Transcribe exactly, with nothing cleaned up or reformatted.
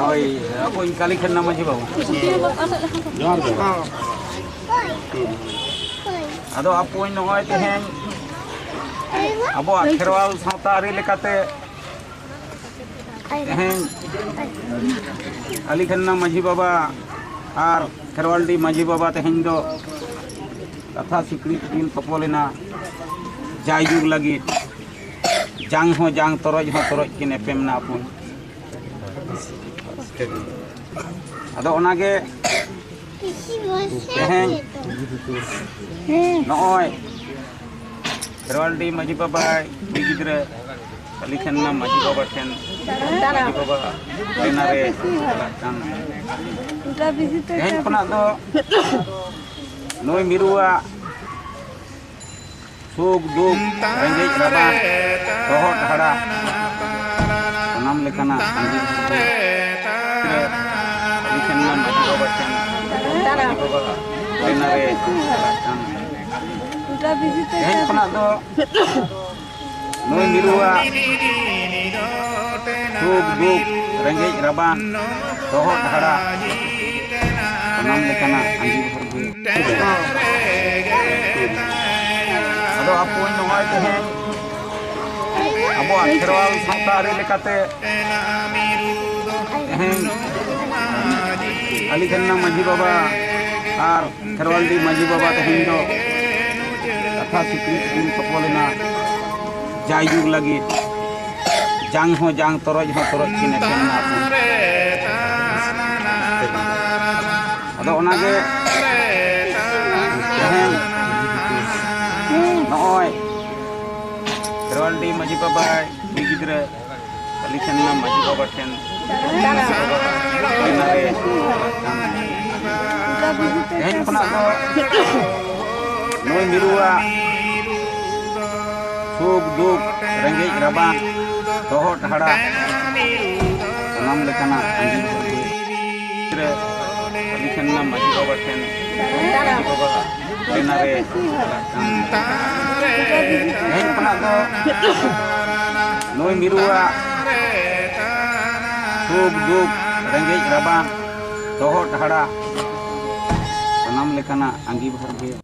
ᱦᱳᱭ, ᱟᱵᱚ ᱤᱧ ᱠᱟᱞᱤ ᱠᱷᱟᱱᱱᱟ ᱢᱟᱹᱡᱷᱤ ᱵᱟᱵᱟ᱾ ᱡᱚᱦᱟᱨ ᱜᱮ᱾ ᱟᱫᱚ ᱟᱯᱚᱧ ᱱᱚᱜᱼᱚᱭ ᱛᱮᱦᱮᱧ ᱟᱵᱚᱣᱟᱜ ᱠᱷᱮᱨᱣᱟᱞ ᱥᱟᱶᱛᱟ ᱟᱹᱨᱤ ᱞᱮᱠᱟᱛᱮ ᱛᱮᱦᱮᱧ ᱠᱟᱞᱤ ᱠᱷᱟᱱᱱᱟ ᱢᱟᱹᱡᱷᱤ ᱵᱟᱵᱟ ᱟᱨ ᱠᱷᱮᱨᱣᱟᱞᱰᱤ ᱢᱟᱹᱡᱷᱤ ᱵᱟᱵᱟ ᱛᱮᱦᱮᱧ ᱫᱚ ᱠᱟᱛᱷᱟ ᱥᱤᱠᱲᱤ ᱠᱤᱱ ᱛᱚᱯᱚᱞ ᱮᱱᱟ᱾ ᱡᱟᱭᱡᱩᱜᱽ ᱞᱟᱹᱜᱤᱫ ᱡᱟᱝ ᱦᱚᱸ ᱡᱟᱝ, ᱛᱚᱨᱚᱡ ᱦᱚᱸ ᱛᱚᱨᱚᱡ ᱠᱤᱱ ᱮᱯᱮᱢ ᱮᱱᱟ ᱟᱯᱚᱧ᱾ ᱟᱫᱚ ᱚᱱᱟᱜᱮ ᱛᱮᱦᱮᱧ ᱱᱚᱜᱼᱚᱭ ᱠᱷᱮᱨᱣᱟᱞᱰᱤ ᱢᱟᱹᱡᱷᱤ ᱵᱟᱵᱟᱭ ᱠᱩᱲᱤ ᱜᱤᱫᱽᱨᱟᱹ ᱠᱟᱞᱤ ᱠᱷᱟᱱᱱᱟ ᱢᱟᱹᱡᱷᱤ ᱵᱟᱵᱟ ᱴᱷᱮᱱ ᱢᱟᱹᱡᱷᱤ ᱵᱟᱵᱟ ᱞᱮᱱᱟ ᱨᱮ ᱪᱟᱞᱟᱜ ᱠᱟᱱ᱾ ᱛᱮᱦᱮᱧ ᱠᱷᱚᱱᱟᱜ ᱫᱚ ᱱᱩᱭ ᱢᱤᱨᱩᱣᱟᱜ ᱥᱩᱠ ᱫᱩᱠ, ᱨᱮᱸᱜᱮᱡ ᱨᱟᱵᱟᱝ, ᱨᱚᱦᱚᱫ ᱦᱟᱲᱟᱜ, ᱥᱟᱱᱟᱢ ᱞᱮᱠᱟᱱᱟᱜ ᱟᱸᱡᱮᱫ ᱥᱟᱹᱨᱤ ᱠᱷᱟᱱ ᱢᱟ ᱢᱟᱹᱡᱷᱤ ᱵᱟᱵᱟ ᱴᱷᱮᱱ, ᱢᱟᱹᱡᱷᱤ ᱵᱟᱵᱟ ᱞᱮᱱᱟ ᱨᱮ ᱪᱟᱞᱟᱜ ᱠᱟᱱ᱾ ᱛᱮᱦᱮᱧ ᱠᱷᱚᱱᱟᱜ ᱫᱚ ᱱᱩᱭ ᱢᱤᱨᱩᱣᱟᱜ ᱥᱩᱠ ᱫᱩᱠ, ᱨᱮᱸᱜᱮᱡ ᱨᱟᱵᱟᱝ, ᱨᱚᱦᱚᱫ ᱦᱟᱲᱟᱜ, ᱥᱟᱱᱟᱢ ᱞᱮᱠᱟᱱᱟᱜ ᱟᱸᱡᱮᱫ ᱥᱟᱹᱨᱤ ᱟᱫᱚ ᱟᱯᱚᱧ ᱱᱚᱜᱼᱚᱭ ᱛᱮᱦᱮᱧ ᱟᱵᱚᱣᱟᱜ ᱠᱷᱮᱨᱣᱟᱞ ᱥᱟᱶᱛᱟ ᱟᱹᱨᱤ ᱞᱮᱠᱟᱛᱮ ᱛᱮᱦᱮᱧ ᱠᱟᱞᱤ ᱠᱷᱟᱱᱱᱟ ᱢᱟᱹᱡᱷᱤ ᱵᱟᱵᱟ ᱟᱨ ᱠᱷᱮᱨᱣᱟᱞᱰᱤ ᱢᱟᱹᱡᱷᱤ ᱵᱟᱵᱟ ᱛᱮᱦᱮᱧ ᱫᱚ ᱠᱟᱛᱷᱟ ᱥᱤᱠᱲᱤ ᱛᱮᱠᱤᱱ ᱛᱚᱯᱚᱞ ᱮᱱᱟ ᱡᱟᱭᱡᱩᱜᱽ ᱞᱟᱹᱜᱤᱫ᱾ ᱡᱟᱝ ᱦᱚᱸ ᱡᱟᱝ, ᱛᱚᱨᱚᱡ ᱦᱚᱸ ᱛᱚᱨᱚᱡ ᱠᱤᱱ ᱮᱯᱮᱢ ᱮᱱᱟ᱾ ᱟᱫᱚ ᱚᱱᱟᱜᱮ ᱛᱮᱦᱮᱧ ᱱᱚᱜᱼᱚᱭ ᱠᱷᱮᱨᱣᱟᱞᱰᱤ ᱢᱟᱹᱡᱷᱤ ᱵᱟᱵᱟᱭ ᱠᱩᱲᱤ ᱜᱤᱫᱽᱨᱟᱹ ᱠᱟᱞᱤ ᱠᱷᱟᱱᱱᱟ ᱢᱟᱹᱡᱷᱤ ᱵᱟᱵᱟ ᱴᱷᱮᱱ ᱢᱟᱹᱡᱷᱤ ᱵᱟᱵᱟ ᱞᱮᱱᱟ ᱨᱮ ᱛᱮᱦᱮᱧ ᱠᱷᱚᱱᱟᱜ ᱫᱚ ᱱᱩᱭ ᱢᱤᱨᱩᱣᱟᱜ ᱥᱩᱠ ᱫᱩᱠ, ᱨᱮᱸᱜᱮᱡ ᱨᱟᱵᱟᱝ, ᱨᱚᱦᱚᱫ ᱦᱟᱲᱟᱜ, ᱥᱟᱱᱟᱢ ᱞᱮᱠᱟᱱᱟᱜ ᱟᱸᱡᱮᱫ ᱥᱟᱹᱨᱤ ᱨᱮ ᱠᱟᱞᱤ ᱠᱷᱟᱱᱱᱟ ᱢᱟᱹᱡᱷᱤ ᱵᱟᱵᱟ ᱴᱷᱮᱱ ᱢᱟᱹᱡᱷᱤ ᱵᱟᱵᱟ ᱞᱮᱱᱟ ᱨᱮ ᱪᱟᱞᱟᱜ ᱠᱟᱱ᱾ ᱛᱮᱦᱮᱧ ᱠᱷᱚᱱᱟᱜ ᱫᱚ ᱱᱩᱭ ᱢᱤᱨᱩᱣᱟᱜ ᱥᱩᱠ ᱫᱩᱠ, ᱨᱮᱸᱜᱮᱡ ᱨᱟᱵᱟᱝ, ᱛᱚᱦᱚᱫ ᱦᱟᱲᱟᱜ, ᱥᱟᱱᱟᱢ ᱞᱮᱠᱟᱱᱟᱜ ᱟᱸᱜᱤᱵᱷᱟᱨ ᱜᱮ